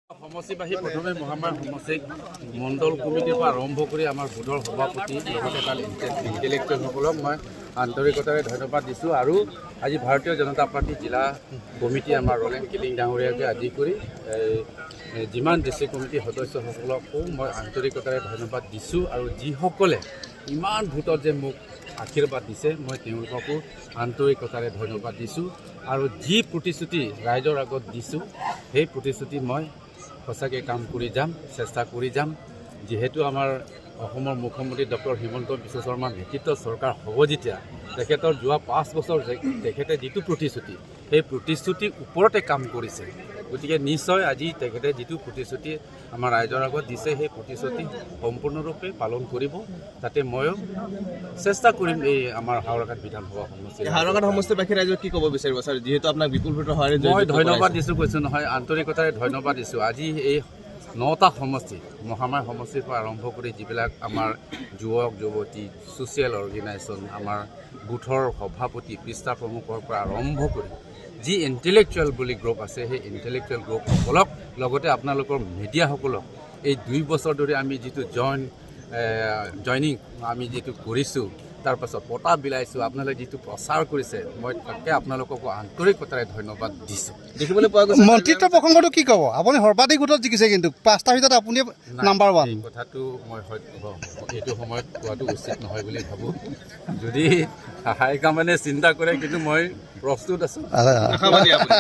সমষ্টিবাসী, প্ৰথমে মহামায়া সমষ্টিক মণ্ডল কমিটিৰ পৰা আৰম্ভ কৰি আমাৰ বুথৰ সভাপতি, লগতে তাৰ ইণ্টেলেকচুৱেলসকলক মই আন্তৰিকতাৰে ধন্যবাদ দিছোঁ। আৰু আজি ভাৰতীয় জনতা পাৰ্টী জিলা কমিটি, আমাৰ ৰলেন কিলিং ডাঙৰীয়াকে আদি কৰি এই যিমান ডিষ্ট্ৰিক্ট কমিটিৰ সদস্যসকলকো মই আন্তৰিকতাৰে ধন্যবাদ দিছোঁ। আৰু যিসকলে ইমান ভোটত যে মোক আশীৰ্বাদ দিছে, মই তেওঁলোককো আন্তৰিকতাৰে ধন্যবাদ দিছোঁ। আৰু যি প্ৰতিশ্ৰুতি ৰাইজৰ আগত দিছোঁ, সেই প্ৰতিশ্ৰুতি মই সঁচাকৈ কাম কৰি যাম, চেষ্টা কৰি যাম। যিহেতু আমাৰ অসমৰ মুখ্যমন্ত্ৰী ডক্টৰ হিমন্ত বিশ্ব শৰ্মাৰ নেতৃত্বত চৰকাৰ হ'ব যেতিয়া, তেখেতৰ যোৱা 5 বছৰ তেখেতে যিটো প্ৰতিশ্ৰুতি, সেই প্ৰতিশ্ৰুতিৰ ওপৰতে কাম কৰিছে। গতিকে নিশ্চয় আজি তেখেতে যিটো প্ৰতিশ্ৰুতি আমাৰ ৰাইজৰ আগত দিছে, সেই প্ৰতিশ্ৰুতি সম্পূৰ্ণৰূপে পালন কৰিব। তাতে ময়ো চেষ্টা কৰিম এই আমাৰ হাওৰাঘাট বিধানসভা সমষ্টিৰ। হাওৰাঘাট সমষ্টিবাসী ৰাইজক কি ক'ব বিচাৰিব ছাৰ, যিহেতু আপোনাক বিপুল ভোটৰ সহায়েৰে মই জয়যুক্ত ধন্যবাদ কৰাইছে? দিছোঁ, কৈছোঁ নহয়, আন্তৰিকতাৰে ধন্যবাদ দিছোঁ। আজি এই নটা সমষ্টি, মহামায়া সমষ্টিৰ পৰা আৰম্ভ কৰি যিবিলাক আমাৰ যুৱক যুৱতী, ছ'চিয়েল অৰ্গেনাইজেশ্যন, আমাৰ বুথৰ সভাপতি, পৃষ্ঠা প্ৰমুখৰ পৰা আৰম্ভ কৰি যি ইণ্টেলেকচুৱেল বুলি গ্ৰুপ আছে, সেই ইণ্টেলেকচুৱেল গ্ৰুপসকলক, লগতে আপোনালোকৰ মিডিয়াসকলক, এই 2 বছৰ ধৰি আমি যিটো জইনিং আমি যিটো কৰিছোঁ, তাৰপাছত বঁটা বিলাইছোঁ, আপোনালোকে যিটো প্ৰচাৰ কৰিছে, মই তাকে আপোনালোককো আন্তৰিকতাৰে ধন্যবাদ দিছোঁ। দেখিবলৈ পোৱা গৈছে। মন্ত্ৰিত্ব প্ৰসংগটো কি ক'ব? আপুনি সৰ্বাধিক ভোটত জিকিছে, কিন্তু পাঁচটাৰ ভিতৰত আপুনি নাই, নাম্বাৰ ওৱান। এই কথাটো মই হয়তো এইটো সময়ত কোৱাটো উচিত নহয় বুলি ভাবোঁ। যদি হাইকমাণ্ডে চিন্তা কৰে, কিন্তু মই প্ৰস্তুত আছোঁ। আশাবাদী আপুনি।